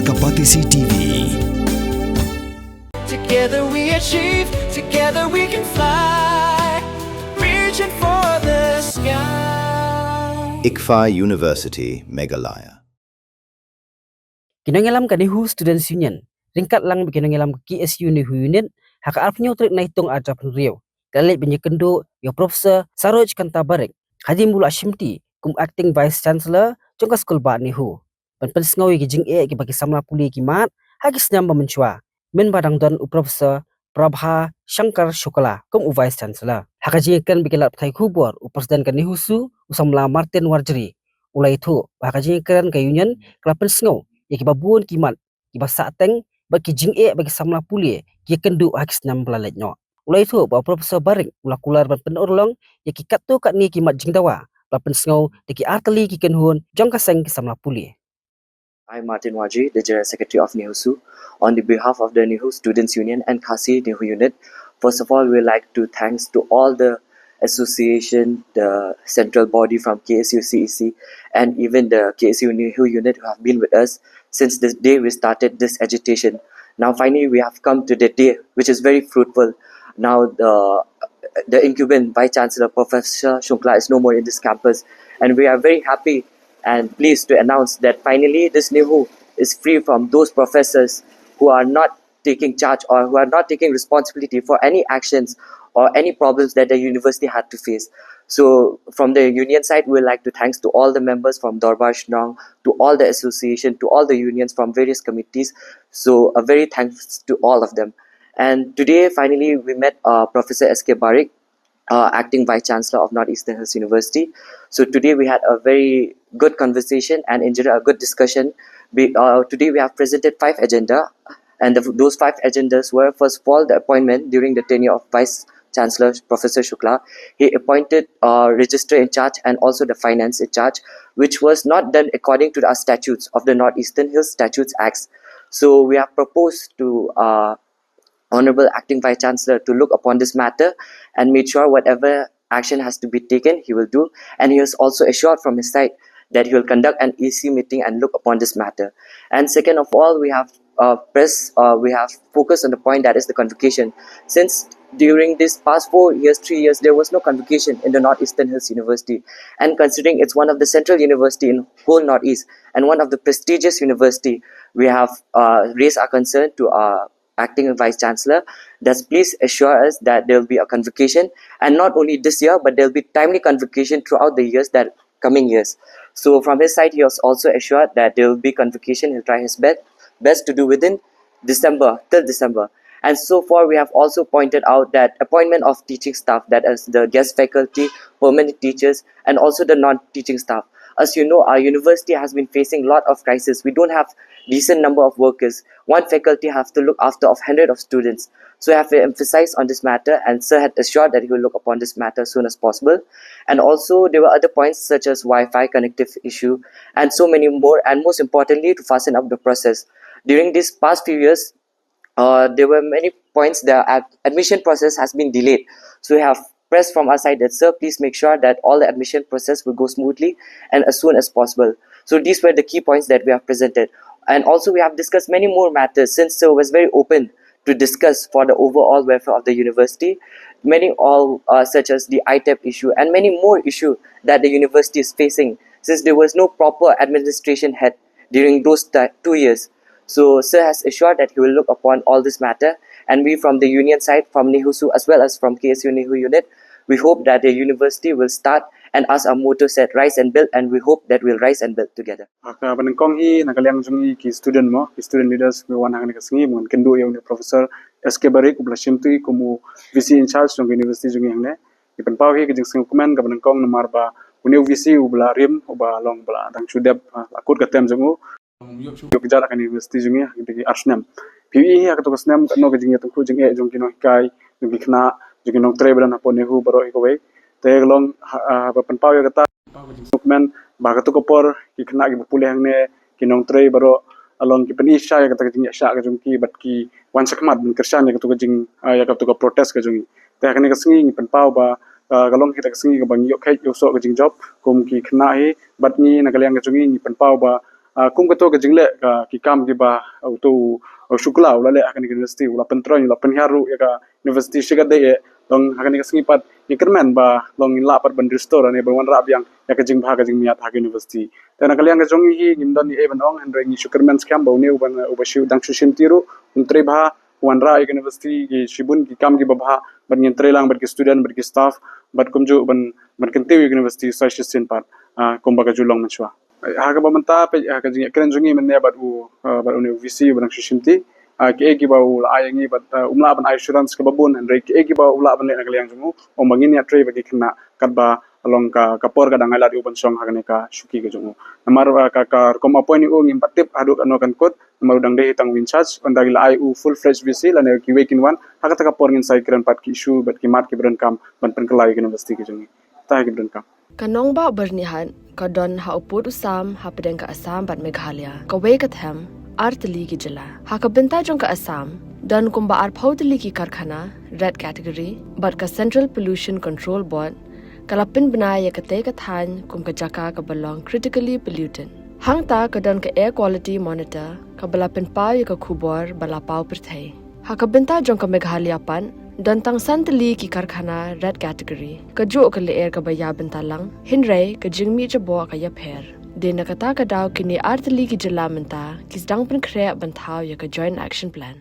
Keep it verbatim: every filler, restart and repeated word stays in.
Ka Batesi T V. Together we achieve, together we can fly. Reaching for the sky. ICFAI University, Meghalaya. Ki nongïalam ka NEHU Students Union ryngkat lang bad ki nongïalam ka KSU NEHU Unit ha ka arphew tarik Naitung arhajar arphew hynriew ki la leit ban ïakynduh ïa u Professor Saroj Kanta Barik hadien ba u la shimti kum Acting Vice Chancellor jong ka skul bah NEHU, ban pynsngew ïa ki jingeh kiba ki samla pule ki mad ha ki snem ba mynshuwa, mynba dang don u Professor Prabha Shankar Shukla kum u Vice Chancellor. Ha ka jingïakren bad ki lad pathai khubor, u President ka NEHUSU, u samla Martin Warjri, u la ïathuh ba ha ka jingïakren ka Union ka la pynsngew ïa kiba bun ki mat kiba sahteng bad ki jingeh ba ki samla pule ki ïakynduh ha ki snem ba la leit noh. U la ïathuh ba u Professor Barik u la kular ban pynurlong ïa ki katto katne ki mat jingdawa ba la pynsngew da ki artylli ki kynhun jong ka seng ki samla pule. I, Martin Waji, the General Secretary of NEHUSU, on the behalf of the NEHU Students Union and Khasi NEHU Unit, first of all, we'd like to thanks to all the association, the central body from KSU CEC, and even the KSU NEHU Unit who have been with us since the day we started this agitation. Now, finally, we have come to the day which is very fruitful. Now, the the incumbent Vice Chancellor Professor Shukla is no more in this campus, and we are very happy and pleased to announce that finally this NEHU is free from those professors who are not taking charge or who are not taking responsibility for any actions or any problems that the university had to face. So from the union side, we would like to thanks to all the members from Dorbar Shnong, to all the association, to all the unions from various committees. So a very thanks to all of them. And today, finally, we met uh, Professor S K Barik, uh, acting Vice Chancellor of Northeastern Hills University. So today we had a very good conversation and enjoyed a good discussion. We, uh, today we have presented five agenda, and the, those five agendas were, first of all, the appointment during the tenure of Vice Chancellor Professor Shukla. He appointed uh, registrar in charge and also the finance in charge, which was not done according to the statutes of the Northeastern Hills Statutes Acts. So we have proposed to uh, Honorable Acting Vice Chancellor to look upon this matter and made sure whatever action has to be taken, he will do. And he has also assured from his side that he will conduct an E C meeting and look upon this matter. And second of all, we have uh, press, uh, we have focused on the point that is the convocation. Since during these past four years, three years, there was no convocation in the Northeastern Hills University. And considering it's one of the central university in whole Northeast and one of the prestigious university, we have uh, raised our concern to our acting vice chancellor, that please assure us that there will be a convocation, and not only this year, but there will be timely convocation throughout the years that coming years. So from his side, he has also assured that there will be convocation. He'll try his best best to do within December, till December. And so far, we have also pointed out that appointment of teaching staff, that is the guest faculty, permanent teachers, and also the non-teaching staff. As you know, our university has been facing a lot of crisis. We don't have decent number of workers. One faculty have to look after of hundred of students. So I have to emphasize on this matter, and sir had assured that he will look upon this matter as soon as possible. And also, there were other points such as Wi-Fi connective issue and so many more. And most importantly, to fasten up the process. During these past few years, uh, there were many points the ad- admission process has been delayed. So we have pressed from our side that, sir, please make sure that all the admission process will go smoothly and as soon as possible. So these were the key points that we have presented. And also, we have discussed many more matters since sir was very open to discuss for the overall welfare of the university. Many all uh, such as the I T E P issue and many more issue that the university is facing, since there was no proper administration head during those t- two years. So sir has assured that he will look upon all this matter, and we from the union side, from NEHUSU as well as from K S U NEHU unit, we hope that the university will start and, as our motto said, rise and build, and we hope that we'll rise and build together. Ha kaba nyngkong hi, na ka liang jong ngi ki student mo, ki student leaders, ngi wan hangne ka sngi ban kynduh ïa u Professor S K Barik uba la shimti kum u V C in charge jong ka university jong ngi hangne. Ngi pynpaw hi ka jingsngewkmen kaba nyngkong namar ba une u V C uba la rim, uba long ba la dang shu dep, ah, la kut ka term jong u. Ïoh ka jar ha ka university jong ngi ha ki ar snem. Phi ïohi ha kato ka snem katno ka jingïatyngkhuh jingeh jong ki nonghikai, jong ki khynnah, jong ki nongtrei ba don hapoh NEHU baroh hi kawei. Te ka long ha, ah, ba pynpaw ïa kata, kmen ba kato ka por ki khynnah kiba pule hangne, ki nongtrei baroh, along ki pyni sha ïa kata ka jingïaishah ka jong ki bad ki wan shakhmat ban kyrshan ïa kato ka jing, ah, ïa kato ka protest ka jong ngi. Te ha kane ka sngi ngi pynpaw ba, ah, ka long hi kata ka sngi kaba ngi ïoh kheit ïoh soh ka jingjop kum ki khynnah hi, bad ngi na ka liang ka jong ngi ngi pynpaw ba Ah, kum kato ka jingleh ka ki kam kiba, ah, uto u, u Shukla u la leh ha kane ka university, u la pyntroiñ, u la pynhiar ruh ïa ka university shi katdei eh. Tang ha kane ka sngi pat ngi kyrmen ba long ngin lah pat ban restore ne ban wanrah biang ïa ka jingbha ka jingmiat ha ka university. Te na ka liang ka jong ngi hi ngim don ei ei ban ong, hynrei ngi shu kyrmen skhem ba une uba, uba shu dang shu shimti ruh un trei bha, wanrah ïa ka university ki shibun ki kam kiba bha, bad ngin trei lang bad ki student, bad ki staff, bad kumjuh ban, ban kyntiew ïa ka university sa shisien pat, ah, kumba ka ju long mynshuwa. Ha kaba mynta peit, ha ka jingïakren jong ngi mynne bad u, ah, bad une u V C uba dang shu shimti, ah, kiei kiba u la ai ïa ngi bad, ah, um lah ban ai assurance kaba bun, hynrei kiei kiba u lah ban leh na ka liang jong u, ong ba ngin ïatrei bad ki khynnah katba long ka, ka por ka dang ailad ïa u ban shong ha kane ka shuki ka jong u. Namar, ah, ka, ka rukom appoint ïa u ngim pat tip haduh katno kan kut, namar u dang dei hi tang u in charge, ynda ki la ai u full fledged V C lane kiwei kin wan, ha kata ka por ngin sa ïakren pat ki issue bad ki mat kiba donkam ban pynkylla ïa ka university ka jong ngi. Te ha kiba donkam. Ka nongbah Byrnihat ka don ha u pud u sam hapdeng ka Assam bad Meghalaya, kawei ka them, ar tylli ki jylla. Ha ka bynta jong ka Assam, don kumba arphew tylli ki karkhana red category, bad ka Central Pollution Control Board ka la pynbna ïa katei ka thaiñ kum ka jaka kaba long critically polluted. Hangta ka don ka Air Quality Monitor kaba la pynpaw ïa ka khubor ba la paw pyrthei. Ha ka bynta jong ka Meghalaya pat, don tang san tylli ki karkhana red category. Kajuh ka lyer kaba ïa bynta lang, hynrei ka jingmih jaboh ka ïapher. Dei na kata ka daw kine ar tylli ki jylla mynta ki sdang pynkhreh ban thaw ïa ka Joint Action Plan.